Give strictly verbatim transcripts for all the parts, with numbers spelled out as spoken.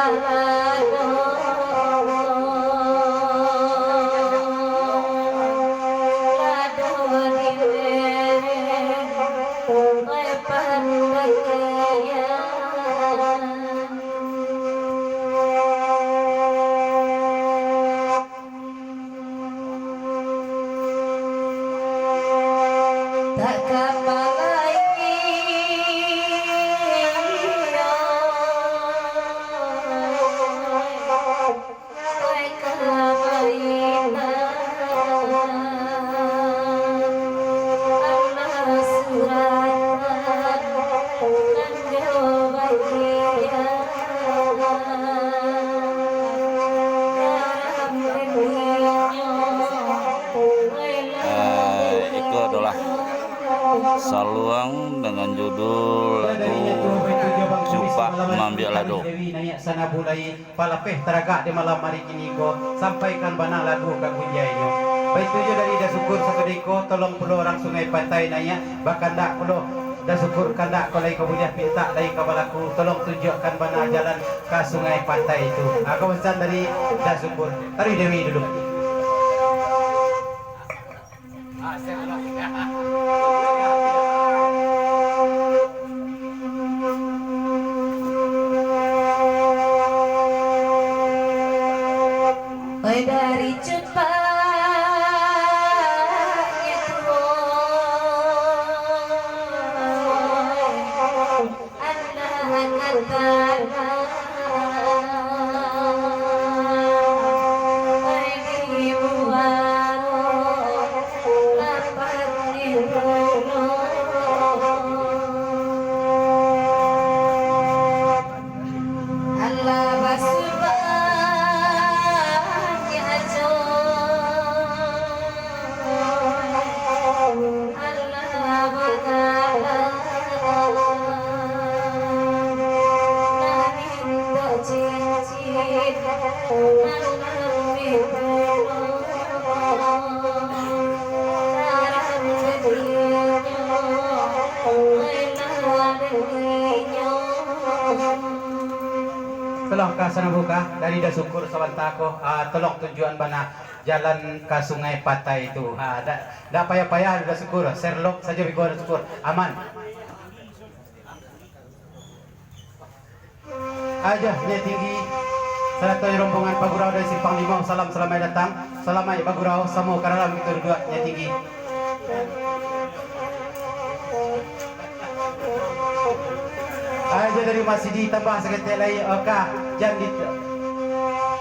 Eh, iko adolah saluang dengan judul lagu Cupak Maambiak Lado. Palapeh taragak di malam ari kini ko, sampaikan bana lagu ka kunjainyo. Baitu juo dari Da Sukur sato deko, tolong pulo urang Sungai Patai naiak, bakandak pulo Da Sukur kandak ko lai ka buliah, pintak lai ka balaku, tolong tunjuakkan bana jalan ka Sungai Patai tu. Ah, ko pesan dari Da Sukur. Taruih Dewi dulu. Oi, dari cepatnyo tu, Tolong ka Sanabuka, dari Da Sukur sabanta ko, ah, tolong tunjuakan bana jalan ka Sungai Patai tu. Ha, dak, dak payah-payah Da Sukur, Sherlock sajo biko Da Sukur. Aman. Ajo, Nyiak Tinggi, sarato rombongan Pak Gurau dari Simpang Limau, salam salamaik datang, salamaik bagurau, samo ka dalam kito duduak, Nyiak Tinggi. Ajo dari Masidi tambah saketek lai, oka, jan di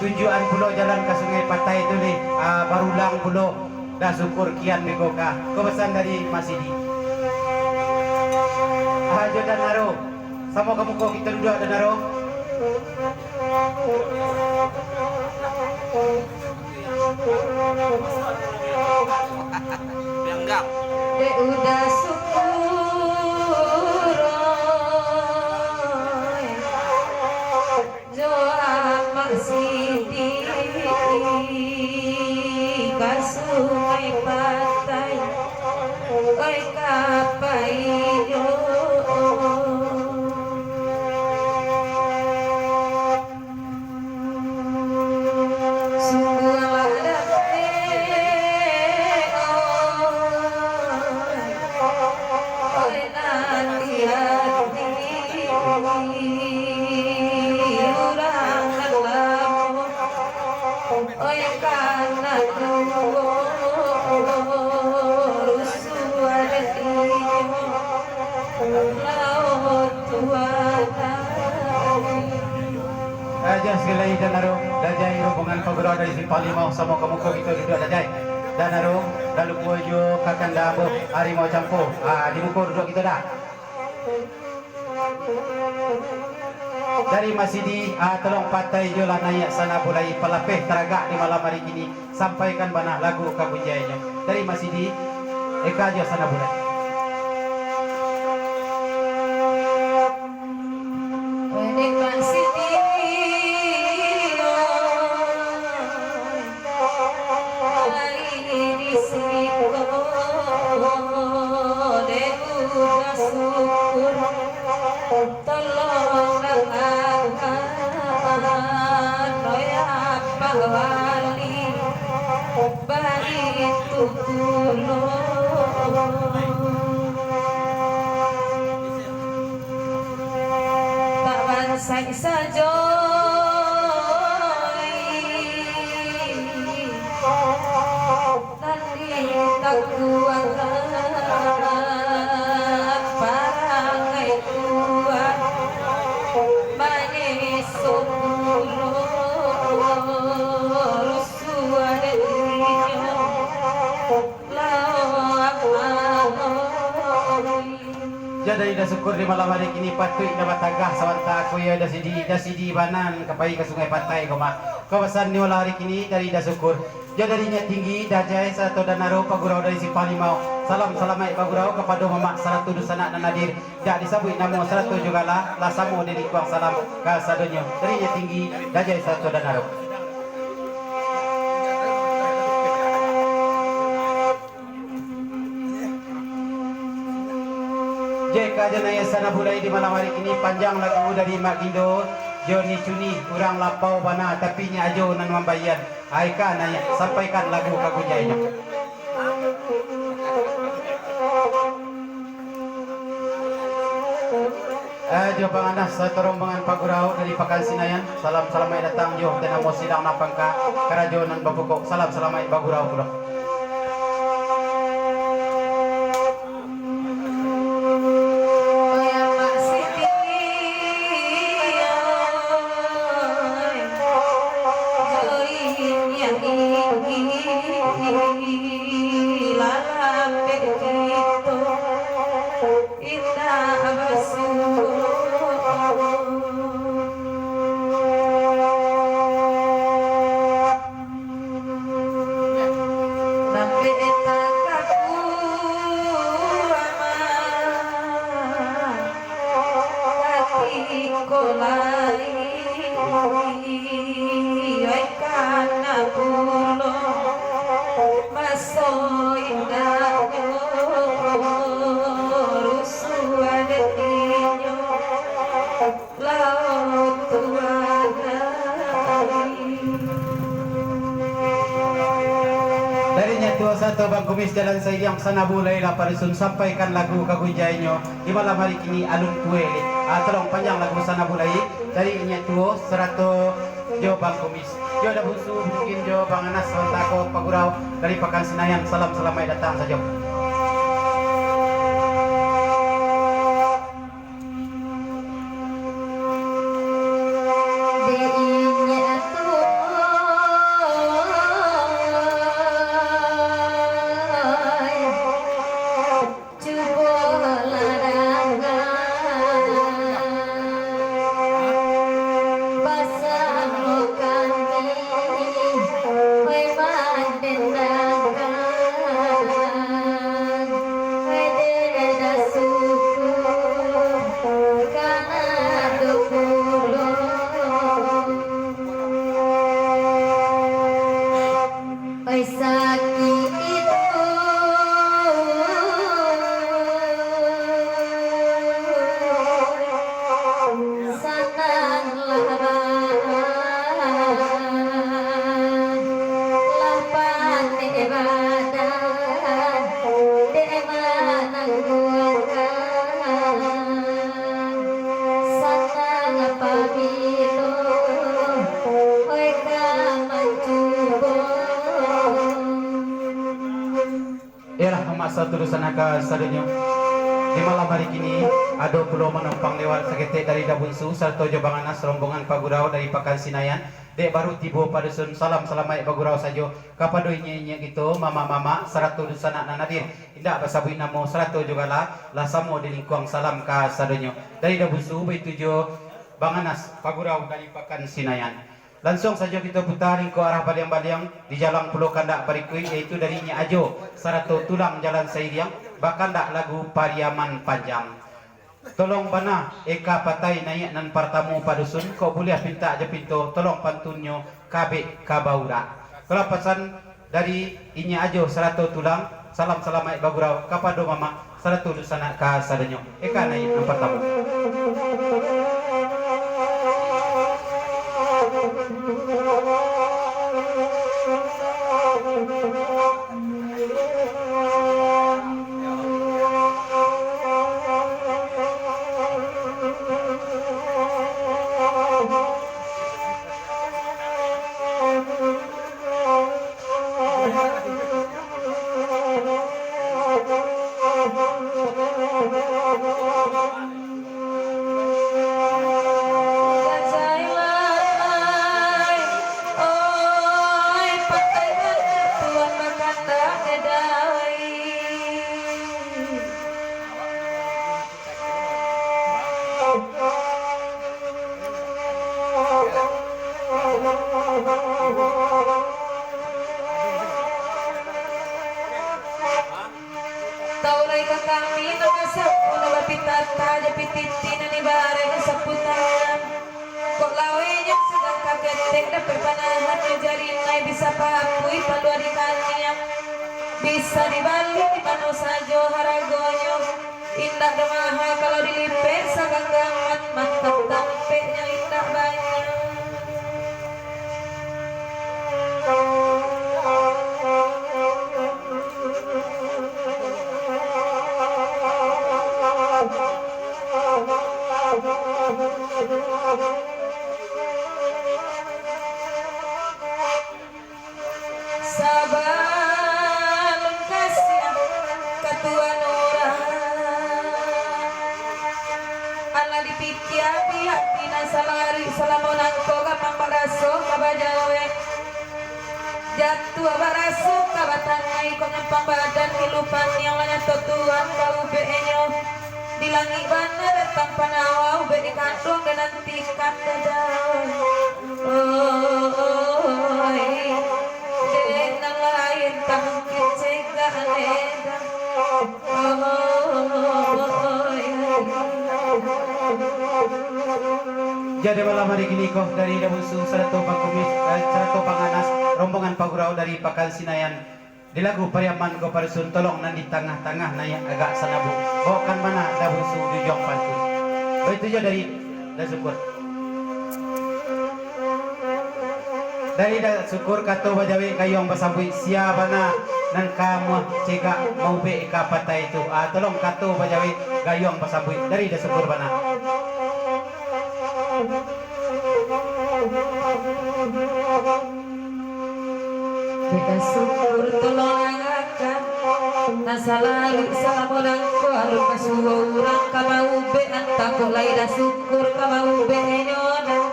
tunjuakan pulo jalan ka Sungai Patai tu ni, ah, barulang pulo, Da Sukur kian beko ka. Ko pesan dari Masidi. Ajo Da Naro. Samo ka muko kito duduak, Da Naro. Pianggang. Dek Uda Sukur, oi, jo Amak Sidi ka Sungai Patai, oi, ka pai yo. Sungguahlah dapek, oi, oi, nanti hati urang nan lamo, oi, kana duo rusuah inyo lawan Tuan. Ajo sakali lai, Da Naro, Dajai, rombongan Pak Gurau dari Simpang Limau, samo ka muko kito duduak, Dajai. Da Naro, dak lupo juo kakanda ambo, Harimau Campo. Ah, di muko duduak kito, Da. Dari Masidi, ah, tolong patai juo lah naiak Sanabulai, palapeh taragak di malam ari kini. Sampaikan bana lagu ka kunjainyo. Dari Masidi, Eka jo Sanabulai. Dari Masidi, ai di siko, dek Uda Sukur, tolong dangahkan. pulo. Tak bansaik sajo nan ditakuakan parangai kuat, maneso pulo rusuah dek inyo. Yo, dari Indah Syukur di malam hari kini patuik indak batagah sabanta ko, yo, Indah Sidi, Indah Sidi bana nan ka pai ka Sungai Patai ko mah. Kawasan nyo lah hari kini dari Indah Syukur. Yo, dari Nyiak Tinggi, Dajai, sarato Danaro, Pagurau dari Simpang Limau. Salam salamaik bagurau kapado mamak sarato dunsanak nan hadir. Dak disabuik namo sarato juo gala, lah samo dilingkuang salam ka sadonyo. Dari Nyiak Tinggi, Dajai, sarato Danaro. Jeka jo Naya Sanabulai di malam hari kini, panjang lagu dari Mak Gindo, Joni Cuni, urang lapau bana, tapi nyo ajo nan mambayian. Ai ka Naya, sampaikan lagu ka gunjainyo. Eh, jo Bang Anas, sarato rombongan Pagurau dari Pakan Sinayan, salam salamaik datang jo tanamo sidang nan pangka, karajo nan bapokok, salam salamaik bagurau pulo. Indak basuo. Nambek takaku amat, katiko lai, oi kana pulo. Maso indak rusuah dek inyo, lao tuanai. Dari Nyiak Tuo sarato Bang Kumis Jalan Sairiang, Sanabulai lah padusun sampaikan lagu ka gunjainyo di malam hari kini alun tuo lai. Ah, tolong panjang lagu Sanabulai dari Nyiak Tuo sarato jo Bang Kumis. Jo Indah Bunsu, mungkin jo Bang Anas, sabanta ko Pagurau dari Pakan Sinayan, salam salamaik datang sajo. Dek inyo tu, cubolah dangan, basamo kami, oi, mandendangkan, oi, dek Indah Syukur, kana ado pulo. Oi, sakik itu, sananglah badan, lah panek badan, dek manangguangkan. Sanang pabilo, oi, ka mancubo. Iyolah, mamak sarato dunsanak sadonyo. Di malam hari kini, ado pulo manumpang lewat saketek dari Indah Bunsu, sarato jo Bang Anas, rombongan Pagurau dari Pakan Sinayan. Dek baru tibo padusun, salam salamaik bagurau sajo. Kapado inyiak-inyiak kito, mamak-mamak, sarato dunsanak nan hadir, indak basabuik namo, sarato jo gala, lah samo dilingkuang salam ka sadonyo. Dari Indah Bunsu, baitu jo Bang Anas, Pagurau dari Pakan Sinayan. Lansuang sajo kito puta lingkuang arah baliang-baliang, dijalang pulo kandak barikuik, yaitu dari Nyiak Ajo, sarato Tulang Jalan Sairiang, bakandak lagu Pariaman Panjang. Tolong bana, eka patai naiak nan partamo padusun, kok buliah pintak jo pinto, tolong pantunnyo kabek ka baurak. Kalapasan dari Inyiak Ajo sarato Tulang, salam salamaik bagurau kapado mamak sarato dunsanak kasadonyo. Eka naiak nan partamo. Tau lai ka kami nan basapu, nan bapitata jo pititi nan ibarat sapu tangan. Kok lawenyo sadang ka ketek, dapek panahan jo jaringai, bisa pahapuih palua di kaniang, bisa dibali di mano sajo haragonyo. Indak doh maha kalau dilipek saganggaman, mantap tampeknyo indak banyak. Sabalun kasiah ka tuan urang, alah dipikia di ati nan salaruik, salamo nangko gampang baraso ka bajawek, jatuah baraso ka batangai, kok nyampang badan hilupan yang lah nyato tuan ka ubeknyo. Di langik bana datang panawa, ubek dikanduang dek nan tikam dada. Oi, dek nan lain tak mungkin cegak leda. Oi. Jadi malam hari kini ko dari Dabusu sarato Bangkumis, eh, sarato Bang Anas, rombongan pagurau dari Pakan Sinayan. Di lagu Pariaman ko padusun, tolong nan di tangah-tangah naiak agak sanabuak. Baokan bana Dabusu di ujuang pantun. Baitu juo dari Da Sukur. Dari Da Sukur kato bajawek gayuang basambuik, sia bana nan ka amuah cegak maubek ika patai tu. Ah, tolong kato bajawek gayuang basambuik dari Da Sukur bana. Dek Da Sukur tolong dangakan, nan salalu salamo nangko alun basuo urang ka maubek, antah kok lai Da Sukur ka maubeknyo nah.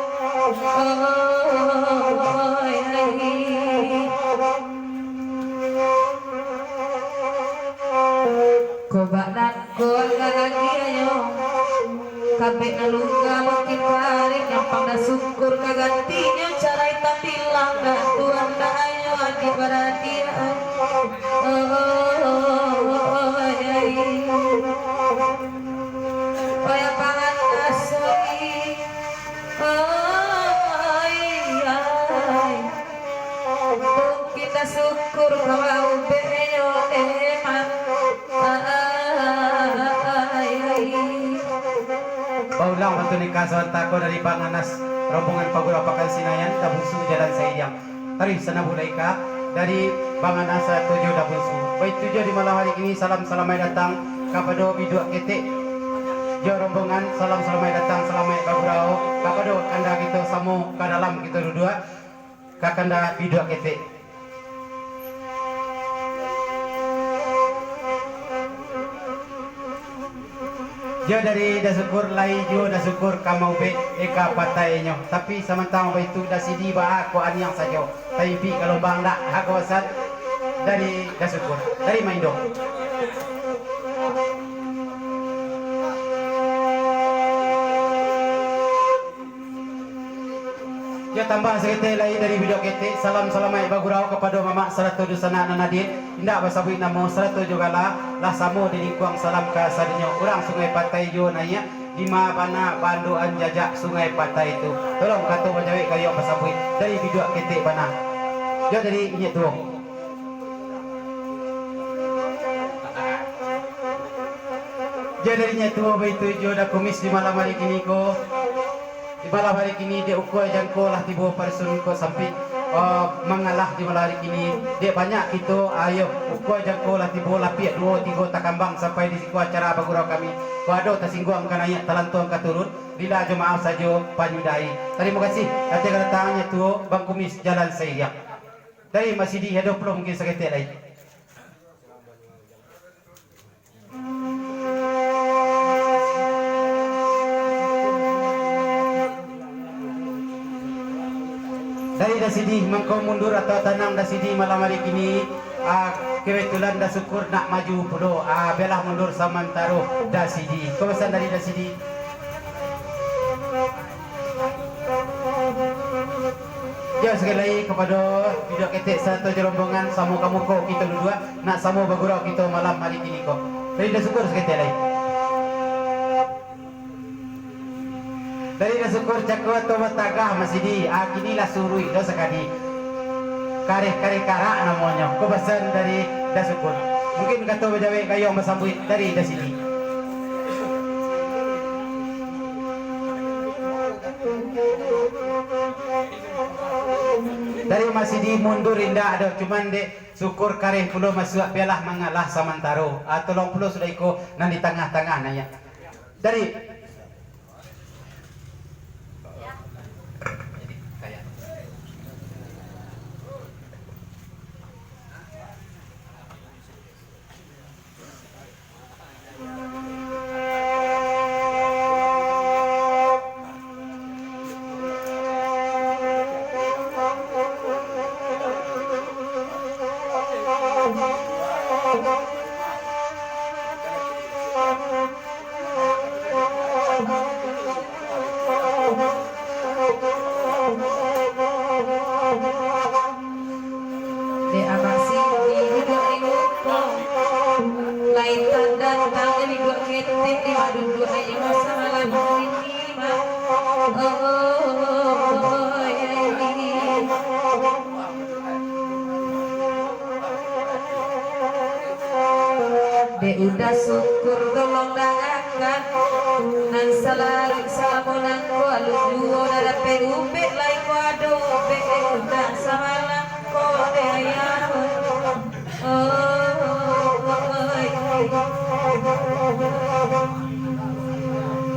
Oi, ai. Ko bak nan ko agak agiahnyo, kabek nan lungga makin kareh, nyampang Da Sukur ka gantinyo, carai tambilang dak tuan dak ayo adiak baradiak. Oi, oi, oi. Oi, apo nan asoi? Oi, ai. Mungkin Da Sukur ka maubeknyo emang. Ai, ai. Baulang waktu nikah sabanta ko dari Bang Anas, rombongan pagurau Pakan Sinayan, Dabusu Jalan Saidiang. Taruih sanabuak lai ka dari Bang Anas sarato jo Dabusu. Baitu juo di malam hari kini, salam salamaik datang kapado Biduak Ketek jo rombongan, salam salamaik datang, salamaik bagurau kapado kanda kito samo ka dalam kito duduak. Kakanda Biduak Ketek. Jo dari Da Sukur, lai juo Da Sukur ka maubek ika patainyo. Tapi samantang baitu, Da Sidi baa ko aniang sajo. Taimpi ka lombang dak, ako wasan dari Da Sukur, dari Maindo. Yo, tambah saketek lai dari Biduak Ketek, salam salamaik bagurau kapado mamak sarato dunsanak nan hadir, indak basabuik namo, sarato jo gala, lah samo dilingkuang salam kasadonyo, urang Sungai Patai juo naiak, dima bana baandokan jajak Sungai Patai tu. Tolong kato bajawek gayuang basabuik dari Biduak Ketek bana. Yo, dari inyiak tuo. Jo dari inyiak tuo baitu jo Da Kumis di malam hari kini ko. Di malam hari kini dek ukua jangko lah tibo padusun ko sampik, eh, mangalah di malam hari kini. Dek banyak kito, ayo, ukua jangko lah tibo, lapiak duo tigo takambang sampai di siko acara bagurau kami. Kok ado tasingguang ka naiak, talantuang ka turun, lila jo maaf sajo panyudahi. Tarimo kasih ateh kadatangan inyiak tuo Bang Kumis Jalan Saidiang. Dari Mak Sidi, ado pulo mungkin saketek lai. Dari Da Sidi, mangko mundur atau tanang Da Sidi malam hari kini, ah, kebetulan Da Sukur nak maju pulo, ah, bialah mundur samantaro Da Sidi. Ko pasan dari Da Sidi. Jo Sakali lai kapado Biduak Ketek sarato jo rombongan, samo ka muko kito duduak, nak samo bagurau kito malam hari kini ko. Dari Indah Syukur saketek lai. Dari Indah Syukur cako atau batagah masidi, ah, kini lah suruik do sakali. Kareh-kareh karak namonyo. Ko pasan dari Indah Syukur. Mungkin kato bajawek gayuang basambuik dari Indah Sidi. Dari Masidi mundur indak ado, cuman dek Syukur kareh pulo masuak bialah mangalah samantaro. Ah, tolong pulo sudah iko nan di tangah-tangah naiak. Dari. Dek Abah Sidi duduak di muko, lai tadanga Biduak Ketek di baduduak ayo samalam kini mah. Oi. Dek Indah Syukur tolong dangakan, nan salaruik salamo nangko alun juo nan dapek ubek, lai ko ado ubek, Dek Indah samalam ko dek ayah. Oi.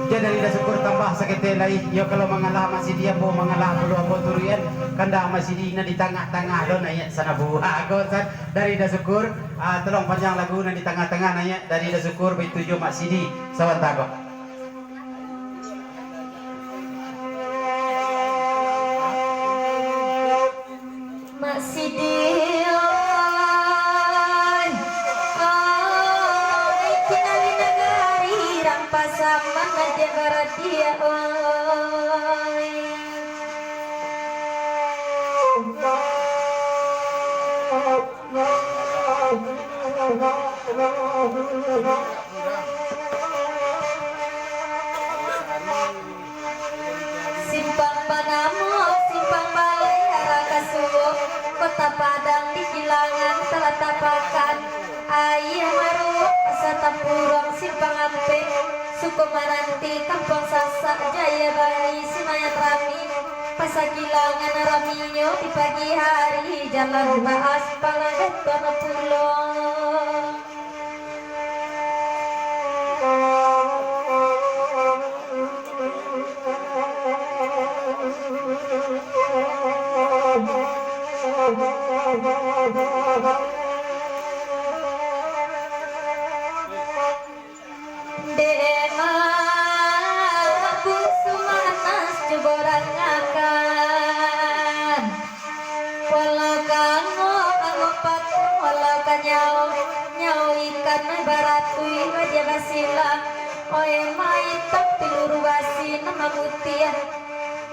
Jan dari Indah Syukur tambah saketek lai, iyo kalau mangalah Masidi ambo, mangalah pulo ambo turuikan, kandak Masidi nan di tangah-tangah lo naiak sanabu. Ha, ko san dari Indah Syukur, ah, tolong panjang lagu nan di tangah-tangah naiak dari Indah Syukur, baitu jo Masidi sabanta ko. Mak Sidi, oi, oi, tinggali nagari Rampasan, nan dek baradiak, oi. Simpang banamo Simpang Balai, arah ka Suwok, Kota Padang di Kilangan talatak pakan. Aia Maruak, Pasa Tampuruang, Simpang Ampek, Suko Mananti, Kampuang Sasak, Jaya Bali, Sinayan Rami, Pasa Kilangan raminyo di pagi hari, jalan baaspal, ado tono pulo. Dek Mabusu Manas cubo rangakan. Walau ka angok, angok patung, walau ka nyao, nyao ikan, baratuih wadia basilang. Oe maitang piluru basi nan mamutiah,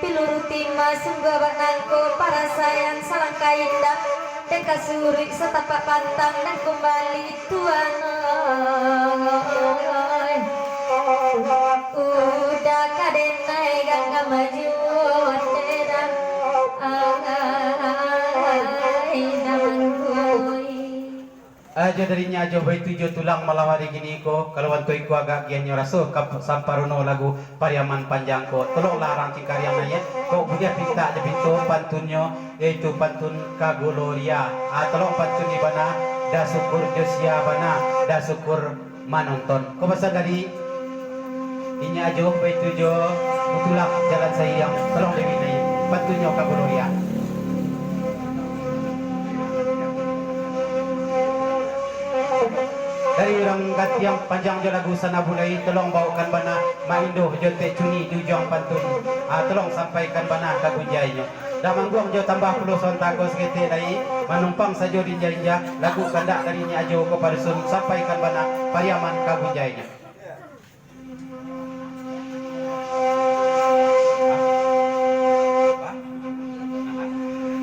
piluru timah sungguah bak nangko parasaian salangkah indak, dek ka suruik satapak pantang nan kumbali. Tuan oi, udah ka denai ganggam maju, denai, ai, daman kui. Ajo dari nyo ajo baitu jo tulang malam hari kini ko, kalau anto iko agak giahnyo raso ka samparono lagu Pariaman Panjang ko, tolonglah rang cingkariang naiak, kok buliah pintak jo pinto pantunnyo, yaitu pantun Kagoloria. Ah, tolong pantun di bana, Da Syukur Josia bana, Da Syukur manonton. Ko pasan dari inyo ajo, baitu jo Butulak Jalan Sairiang, tolong diminai pantunnyo Kagoloria. Dari urang Gatiang panjang jo lagu Sanabulai, tolong baokan bana Mak Indoh jo Tek Cuni di ujuang pantun. Ah, tolong sampaikan bana ka gunjainyo. Dah mangguang jo tambah pulo sontak ko saketek lai, manumpang sajo di inja-inja, lagu kandak dari inyo ajo ko padusun, sampaikan bana Pariaman ka gunjainyo.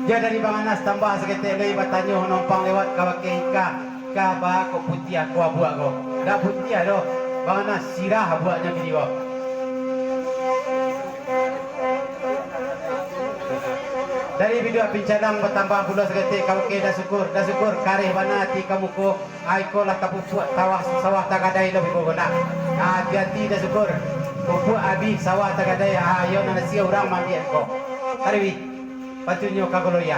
Yo, dari Bang Anas tambah saketek lai batanyo, nompang lewat ka bakeh ika, ka ba kok putiah ko abuak ko. Dak putiah doh, Bang Anas, sirah abuaknyo bini ko. Dari biduak pincalang batambah pulo saketek ka bakeh Da Sukur, Da Sukur, kareh bana ati ka muko. Ai ko lah tapupuak tawah sawah tagadai lo bibo ko nak. Ah, ati-ati Da Sukur. Pupuak abih sawah tagadai, ah, iyo nan asie urang maambiak ko. Tadi wi, patuhnyo ka Gloria.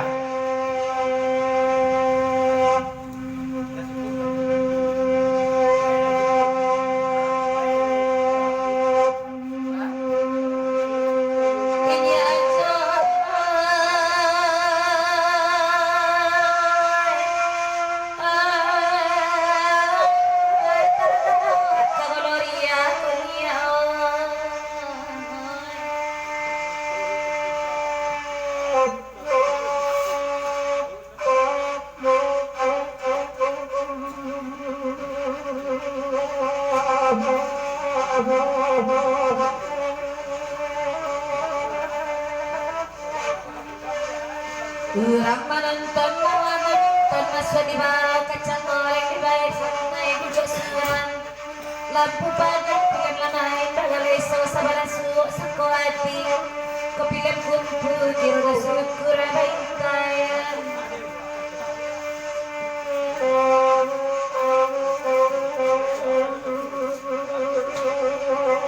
Urang manonton, manonton, masuak di bawah kacang goreng, dibayar sanai duduak siang. Lampu panas, pian lanai, tagalai so, sabarang suok sako ati. Kopi lem kumpu, kiro sukur baintaian.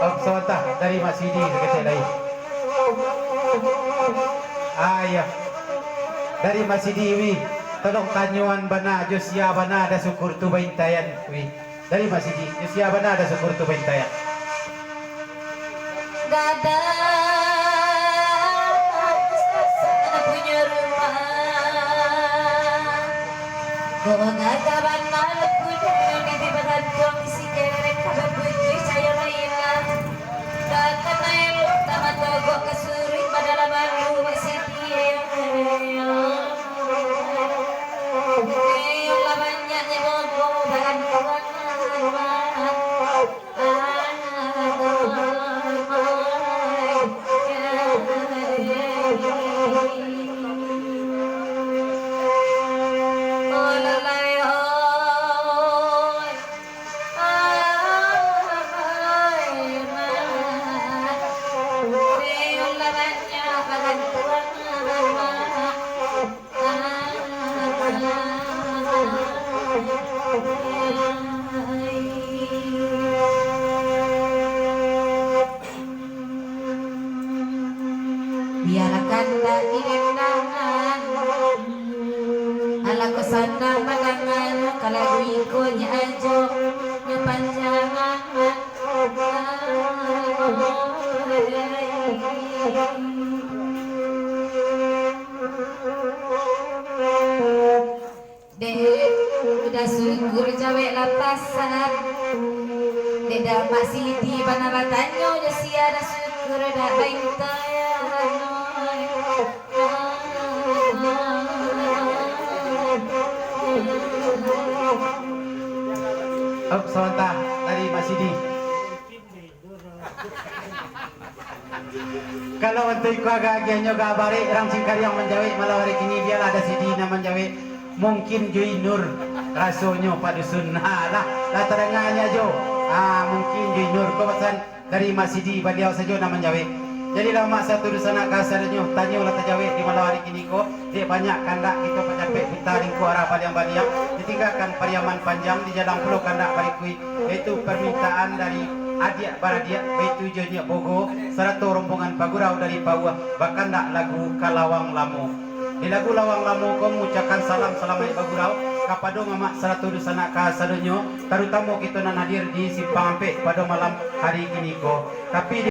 Om Sawatah dari Mak Sidi saketek lai. Ah, iyo. Dari Mak Sidi, wi. Tolong tanyoan bana, jo sia bana Da Sukur tu baintaian, wi. Dari Mak Sidi, jo sia bana Da Sukur tu baintaian. Gadang punyo rumah. Kok gagah bana punyo, bibia bagantuang di sikerek, kabeh putuih cayo lah ilang. Takanai luk tamatogok ka suruik, badalam alu Mak Sidi. Lah banyaknyo bobo bagantuang. Biarkan tak didendangan. Alangkah sanang mandangan, kalau iko nyo ajo, nyo panjangan. Dek Da Sukur jawek lah pasan. Dek Da Mak Sidi bana batanyo, jo sia Da Sukur dak baintaian. Om Sawatah dari Mak Sidi. Kalau untuak iko agak agiahnyo agak barek, urang Cingkariang manjawek malam hari kini, bialah Da Sidi nan manjawek. Mungkin Jui Nur rasonyo Pak Dusun. Ha, lah, lah tadanganyo jo. Ha, mungkin Jui Nur. Ko pasan dari Mak Sidi, baliau sajo nan manjawek. Jadi lah, Mak, satu dunsanak kasadonyo, tanyo lah tajawek di malam hari kini ko. Dek banyak kandak kito pacapek buta, lingkuang arah baliang-baliang, ditinggakan Pariaman Panjang, di jalan pulo kandak barikuik, yaitu parmintaan dari adiak baradiak, baitu jo Nyiak Bogo, sarato rombongan pagurau dari Pauah, bakandak lagu ka Lawang Lamo. Di lagu Lawang Lamo ko mangucapkan salam salamaik bagurau kapado mamak sarato dunsanak kasadonyo, tarutamo kito nan hadir di Simpang Ampek pado malam hari kini ko. Tapi